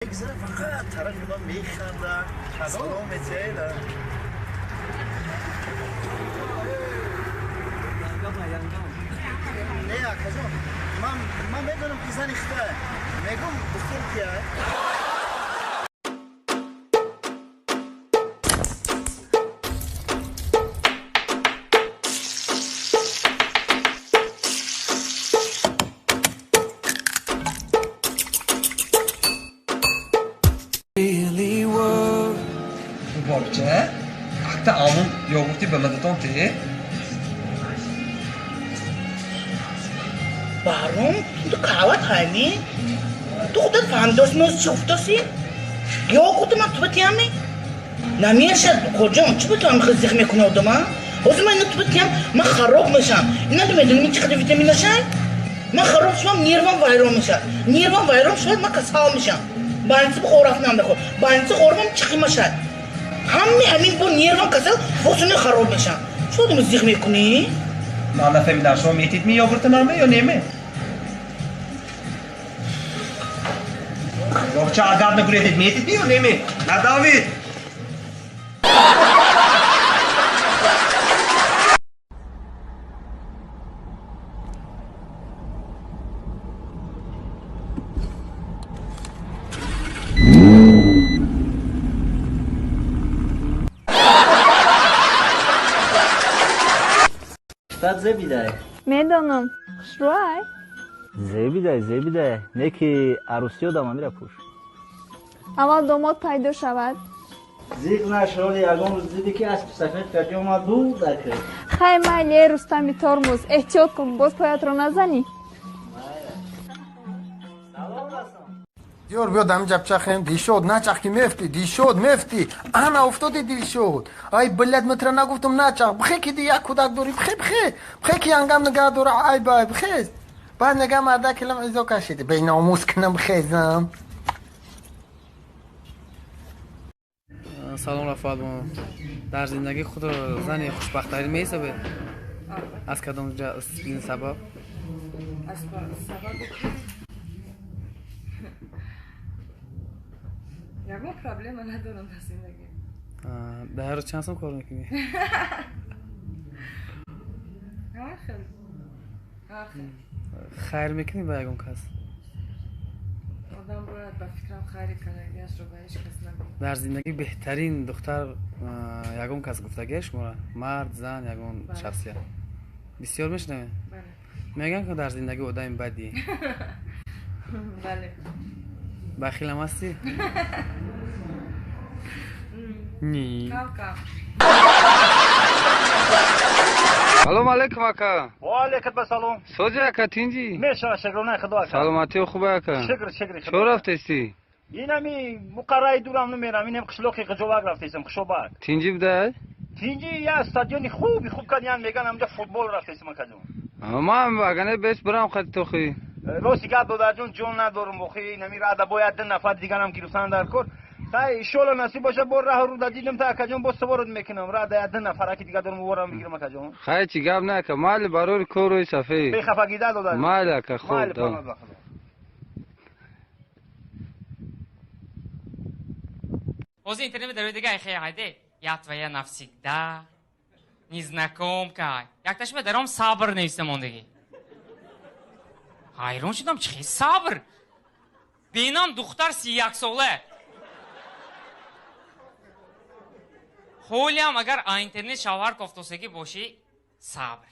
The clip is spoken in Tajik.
Мегзара, фақат тарафи ман механда, салом метела. Не, акаҷон, ман медонам, ки зани хита мегум, духтур кия. Борча, акта амун йогурти ба мадатон те. Баҳром, ту қаҳва тайми? Ту худат фаҳмидоси, мо чӣ гуфтоси? Йогурти ман ту битиямми? Намешад, букоҷон, чӣ битавам хел зиқ мекуни одама? Ҳозир ман ина ту битиям, ман хароб мешам. Ина медонӣ чӣ қадар витамин ашай? Ман хароб шавам, нервам вайрон мешавад. Нервам вайрон шавад, ман касал мешам. Больница бихор рафтам дахор. Больница хорамам чӣ қимашад? Ҳамми ҳамин бо нервам касал, босуни хароб мешам. Чӣ одами зиқ мекунӣ? Ман нафаҳмидам, шумо метидми йогурти манме ё неме? Бобча, агар нагуредед, метидми ё неме? Надавид! Штат зебидай. Медонам. Хушрӯай? Зебидай, зебидай. Не ки арӯсӣ одам амира пӯш. Аввал домод пайдо шавад. Зиқ нашоли, ягон рӯз диди ки аспи сафед карди омад дур дакр. Хай майли, э Рустами тормоз, эҳтиёт кун, боз поятро назанӣ. Диёр, биё дами ҷапчахем. Дилшод, начах ки мефтӣ, Дилшод, мефтӣ. Ана уфтоди, Дилшод. Ай, блядь, митра нагуфтум начах. Бихе ки ди як кӯдак дорӣ, бихе, бихе. Бихе ки янгам нигаҳ дора, ай бай, бихез. Баъд нега марда килам изо кашиди. Беномус кунам, бихезам. Салом, Рафоат бону. Дар зиндагӣ худро зани хушбахттарин меҳисобед? Аз кадом сабаб? Аз сабабе ки ягон проблема надорам дар зиндагӣ. Дар ҳар рӯз чанд сом кор мекунӣ? Ҳар хел, ҳар хел. Хайр мекунӣ ба ягон кас? Одам бояд, ба фикрам, хайри кардагиашро ба ҳеҷ кас нагӯяд. Дар зиндагӣ беҳтарин духтар ягон кас гуфтагия шуморо, мард, зан, ягон шахсият бисёр мешунавед? Мегӯянд, ки дар зиндагӣ одами бадӣ. Бале. Бахилам ҳастӣ? Ни. Кам кам. Салом алейкум, ака. Ва алейкум ассалом. Сози, ака, тинҷи? Мешава, шукронаи худо, ака. Саломатиё хуба, ака? Шукр, шукри худо. Чо рафтести? Инами муқарраи дурам намерам, инам қишлоқи Ғиҷобак рафтесам, Хушобак. Тинҷи будай? Тинҷи, я стадиони хуби хуб кардиян, меган, амҷа футбол рафтесам, акаҷон. Ман агане бес бирам хати тохи. Рости гап, додарҷон, ҷон надорум, охи инами рада бояд ду нафар дигарам гирифтан дар кор. Хай, иншоалло, насиб боша, бо раҳу руда дидам та, акаҷон, боз саворот мекунам. Рада я ду нафараки дига дорум, ворам бигирам, акаҷон. Хай, чӣ гап не, ака, майли, барори корӯи сафед. Бехафагида, додарҷон. Майли, ака, хуб. Майли, паноҳ ба худо. Ҳозир интернет дарои дига хе ҳайде. Я твоя навсегда. Незнакомка. Якташма даром сабр нависта мондагӣ. Ҳайрон шудам, чӣ хел сабр? Бенам духтар 31 сола. Ҳолиам агар а интернет шавҳар кофтосагӣ бошӣ, сабр.